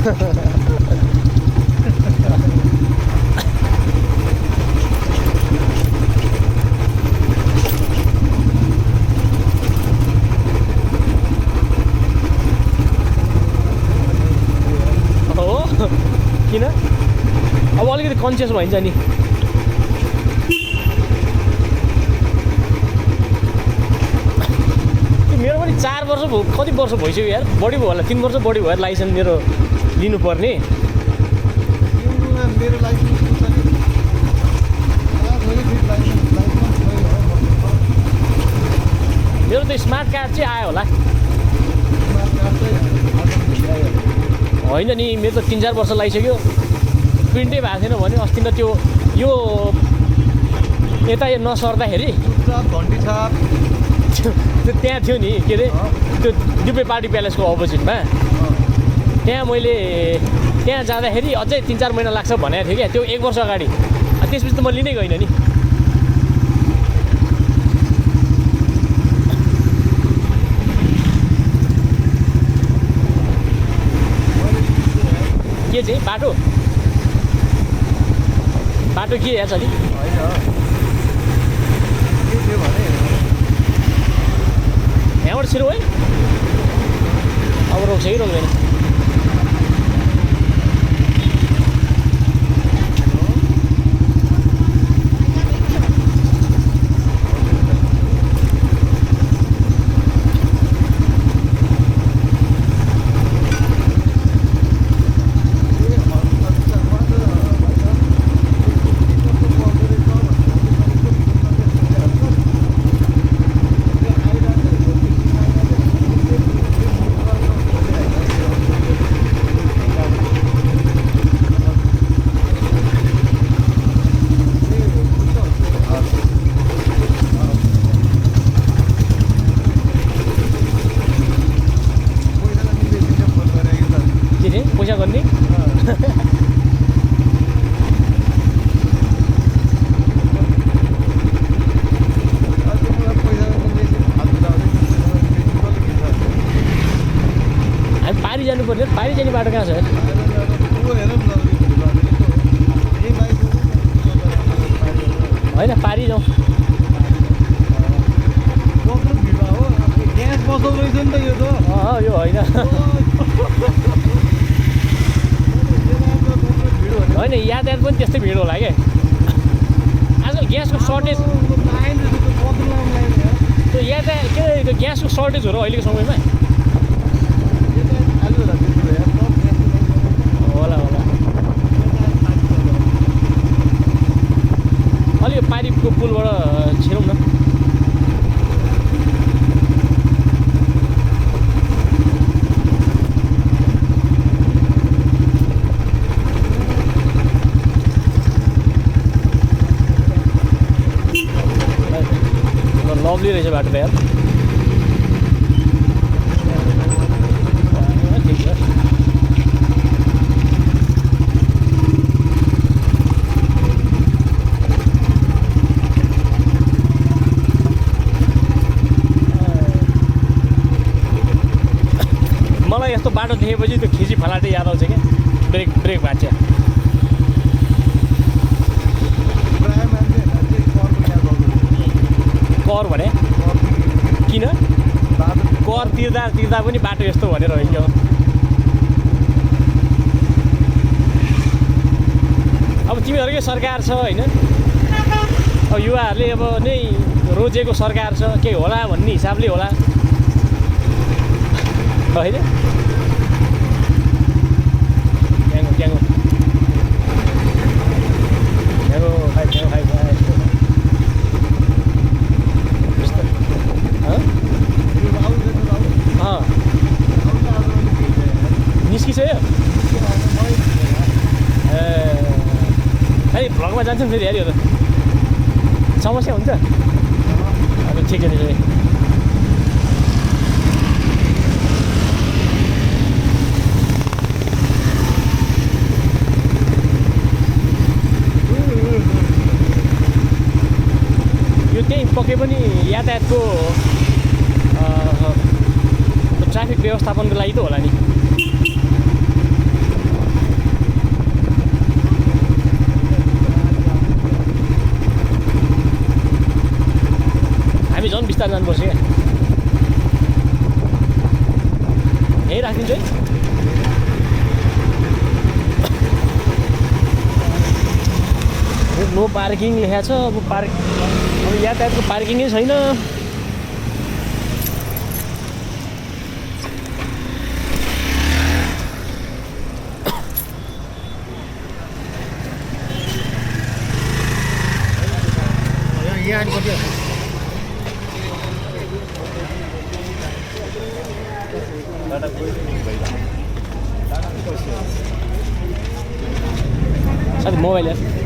किन अब अलिकति कन्सियस भइन्छ नि मेरो पनि 4 वर्ष कति वर्ष भइसक्यो यार बढी भयो होला 3 वर्ष बढी भयो लाइसेन्स मेरो लिनुपर्ने मेरो लाइसेन्स मेरो त स्मार्ट कार्ड चाहिँ आयो होला होइन नि मेरो त 3-4 वर्ष लागिसक्यो प्रिन्टै भएको थिएन भने अस्ति न त्यो यो यता यो नसर्दाखेरि घन्टी छाप त्यो त्यहाँ थियो नि के अरे त्यो दुबे पार्टी प्यालेसको अपोजिटमा त्यहाँ मैले त्यहाँ जाँदाखेरि अझै 3-4 महिना लाग्छ भनेको थियो क्या त्यो 1 वर्ष अगाडि त्यसपछि त म लिनै गइनँ नि के चाहिँ बाटो के याद छ नि यहाँबाट छिरो है अब रोक्छ कि रोक्दैन पारी जाने बाटो कहाँ छ होइन पारी जाउँ ग्यास बसाउँदो रहेछ नि त यो त यो होइन होइन यातायात पनि त्यस्तै भिड होला क्या आजकल ग्यासको सर्टेज त्यो यातायात के त्यो ग्यासको सर्टेजहरू अहिलेको समयमा होला अलि पारिको पुलबाट छिरौँ न लभली रहेछ बाटो त यार मलाई यस्तो बाटो देखेपछि त्यो खिची फलाटे याद आउँछ क्या ब्रेक भाँच्छ कर भने किन कर तिर्दा पनि बाटो यस्तो भनेर हो क्या अब तिमीहरूकै सरकार छ होइन अब युवाहरूले अब नै रोजेको सरकार छ के होला भन्ने हिसाबले होला होइन क्याङ्गो निस्किसक्यो खै भ्लगमा जान्छौँ फेरि हेऱ्यो त समस्या हुन्छ अब ठिक छ यो त्यही पक्कै पनि यातायातको ट्राफिक व्यवस्थापनको लागि त होला नि बिस्तारै जानुपर्छ क्या यहीँ राखिदिन्छु है नो पार्किङ लेखेको छ अब यातायातको पार्किङै छैन यहाँ आइपुग्यो साथी मोबाइल यार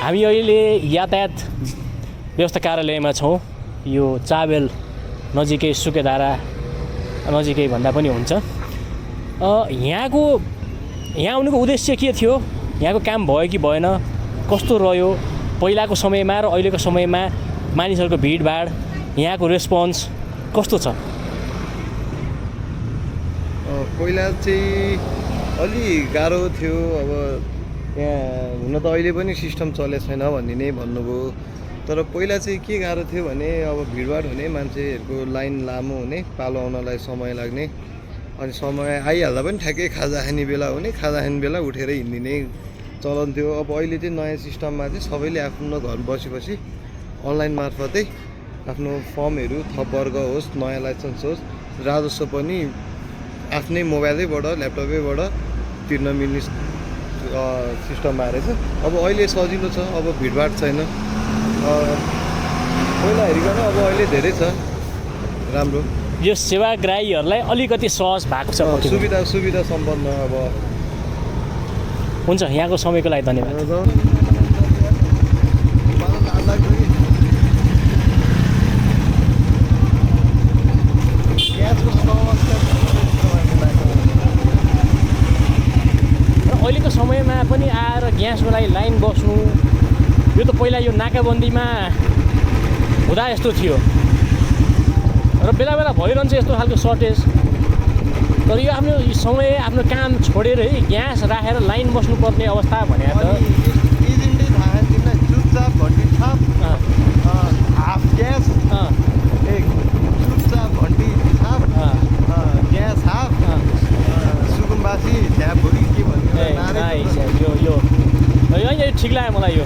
हामी अहिले यातायात व्यवस्था कार्यालयमा छौँ यो चाबेल नजिकै सुकेधारा नजिकै भन्दा पनि हुन्छ यहाँ आउनुको उद्देश्य के थियो यहाँको काम भयो कि भएन कस्तो रह्यो पहिलाको समयमा र अहिलेको समयमा मानिसहरूको भिडभाड यहाँको रेस्पोन्स कस्तो छ पहिला चाहिँ अलि गाह्रो थियो अब यहाँ हुन त अहिले पनि सिस्टम चलेको छैन भन्ने नै भन्नुभयो तर पहिला चाहिँ के गाह्रो थियो भने अब भिडभाड हुने मान्छेहरूको लाइन लामो हुने पालो आउनलाई समय लाग्ने अनि समय आइहाल्दा पनि ठ्याक्कै खाजा खाने बेला हुने खाजा खाने बेला उठेर हिँडिने चलन थियो अब अहिले चाहिँ नयाँ सिस्टममा चाहिँ सबैले आफ्नो घर बसी अनलाइन मार्फतै आफ्नो फर्महरू थप वर्ग होस् नयाँ लाइसेन्स होस् राजस्व पनि आफ्नै मोबाइलैबाट ल्यापटपैबाट तिर्न मिल्ने सिस्टममा आएछ अब अहिले सजिलो छ अब भिडभाड छैन पहिला हेरिकन अब अहिले धेरै छ राम्रो यो सेवाग्राहीहरूलाई अलिकति सहज भएको छ सुविधा सम्पन्न अब हुन्छ यहाँको समयको लागि धन्यवाद अहिलेको समयमा पनि आएर ग्यासको लागि लाइन बस्नु यो त पहिला यो नाकाबन्दीमा हुँदा यस्तो थियो र बेला बेला भइरहन्छ यस्तो खालको सर्टेज तर यो आफ्नो समय आफ्नो काम छोडेर है ग्यास राखेर लाइन बस्नुपर्ने अवस्था भने त एजेन्टै थाहा छैन चुपचाप घन्टी छाप हाफ ग्यास चुपचाप घन्टी छाप ग्यास हाफ सुकुम्बासी झ्यापभरि के भन्ने यो ठिक लाग्यो मलाई यो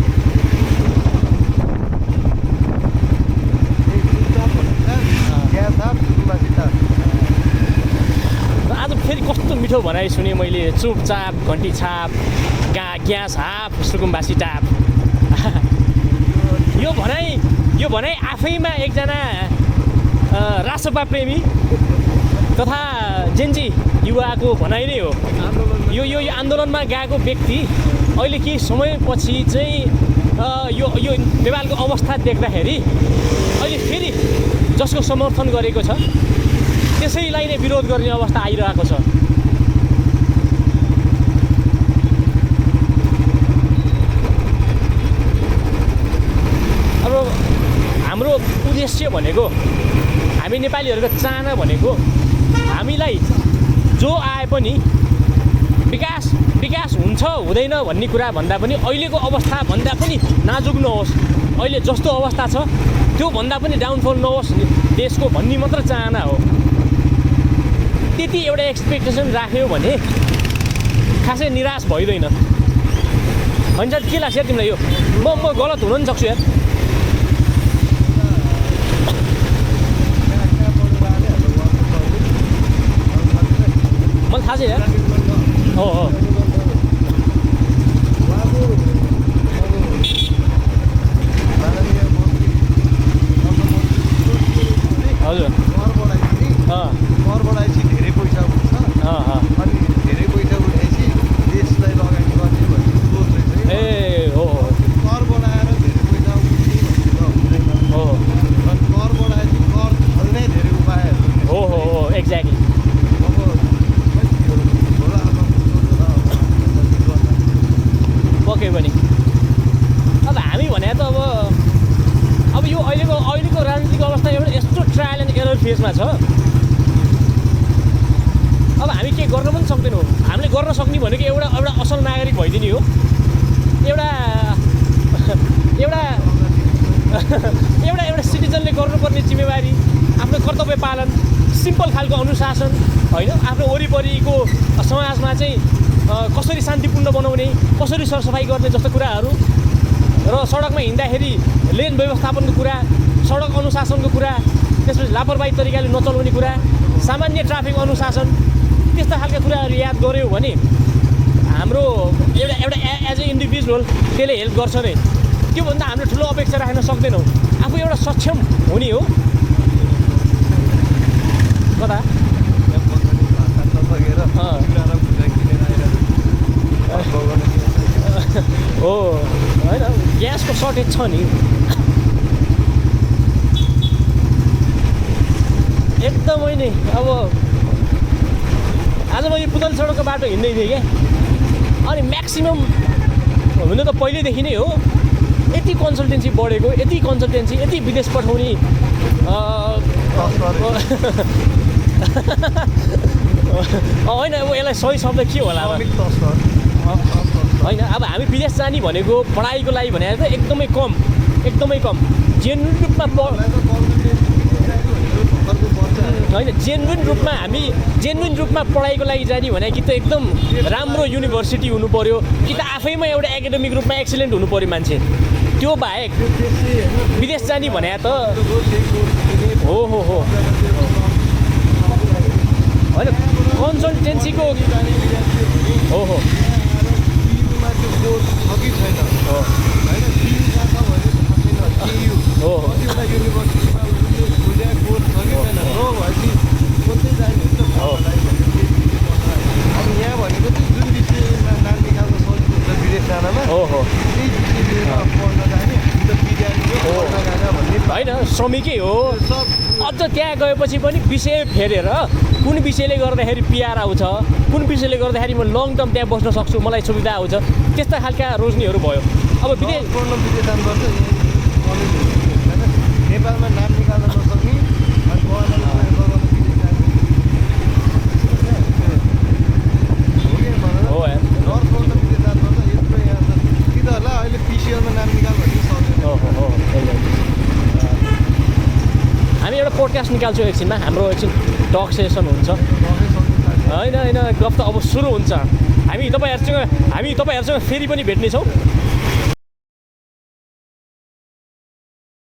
ग्यास हाफ सुकुम्बासी छाप आज फेरि कस्तो मिठो भनाइ सुने मैले चुपचाप घन्टी छाप ग्यास हाफ सुकुम्बासी टाप यो भनाइ आफैमा एकजना रासपा प्रेमी तथा जेन्जी युवाको भनाइ नै हो यो आन्दोलनमा गएको व्यक्ति अहिले केही समयपछि चाहिँ यो नेपालको अवस्था देख्दाखेरि अहिले फेरि जसको समर्थन गरेको छ त्यसैलाई नै विरोध गर्ने अवस्था आइरहेको छ अब हाम्रो उद्देश्य भनेको हामी नेपालीहरूको चाहना भनेको हामीलाई जो आए पनि विकास हुन्छ हुँदैन भन्ने कुरा भन्दा पनि अहिलेको अवस्था भन्दा पनि नाजुक नहोस् अहिले जस्तो अवस्था छ त्यो भन्दा पनि डाउनफल नहोस् देशको भन्ने मात्र चाहना हो त्यति एउटा एक्सपेक्टेसन राख्यो भने खासै निराश भइदैन भन्छ के लाग्छ यार तिमीलाई यो म गलत हुन पनि सक्छु यार मलाई थाहा छ यार हो एक्ज्याक्टली पक्कै पनि अब हामी भने त अब यो अहिलेको राजनीतिक अवस्था एउटा यस्तो ट्रायल एन्ड एरर फेजमा छ अब हामी के गर्न पनि सक्दैनौँ हामीले गर्न सक्ने भनेको एउटा असल नागरिक भइदिने हो एउटा सिटिजनले गर्नुपर्ने जिम्मेवारी आफ्नो कर्तव्य पालन सिम्पल खालको अनुशासन होइन आफ्नो वरिपरिको समाजमा चाहिँ कसरी शान्तिपूर्ण बनाउने कसरी सरसफाइ गर्ने जस्तो कुराहरू र सडकमा हिँड्दाखेरि लेन व्यवस्थापनको कुरा सडक अनुशासनको कुरा त्यसपछि लापरवाही तरिकाले नचलाउने कुरा सामान्य ट्राफिक अनुशासन त्यस्ता खालका कुराहरू याद गऱ्यो भने हाम्रो एउटा एज ए इन्डिभिजुअल त्यसले हेल्प गर्छ नै त्योभन्दा हामीले ठुलो अपेक्षा राख्न सक्दैनौँ आफू एउटा सक्षम हुने हो कता हो होइन ग्यासको सर्टेज छ नि एकदमै नै अब आज म यो पुतल सडकको बाटो हिँड्दै थिएँ क्या अनि म्याक्सिमम् हुन त पहिल्यैदेखि नै हो यति कन्सल्टेन्सी बढेको यति विदेश पठाउने होइन अब यसलाई सही शब्द के होला होइन अब हामी विदेश जाने भनेको पढाइको लागि भनेर त एकदमै कम जेन्युन रूपमा होइन जेन्युन रूपमा पढाइको लागि जाने भने कि त एकदम राम्रो युनिभर्सिटी हुनु पऱ्यो कि त आफैमा एउटा एकाडेमिक रूपमा एक्सिलेन्ट हुनु पऱ्यो मान्छे त्यो बाहेक विदेश जाने भने त हो होइन कन्सल्टेन्सीको हो यहाँ भनेको चाहिँ जुन विषयमा नाम निकाल्न सजिलो हुन्छ विदेश जानमा होइन श्रमिकै हो अझ त्यहाँ गएपछि पनि विषय फेरेर कुन विषयले गर्दाखेरि पिआर आउँछ कुन विषयले गर्दाखेरि म लङ टर्म त्यहाँ बस्न सक्छु मलाई सुविधा आउँछ त्यस्ता खालका रोज्नीहरू भयो अब विदेश नेपालमा नाम निकाल्न नसक्ने अहिले पिसिएलमा नाम निकाल्नु हामी एउटा पोडकास्ट निकाल्छौँ एकछिनमा हाम्रो एकछिन टक सेसन हुन्छ होइन गफ त अब सुरु हुन्छ हामी तपाईँहरूसँग फेरि पनि भेट्नेछौँ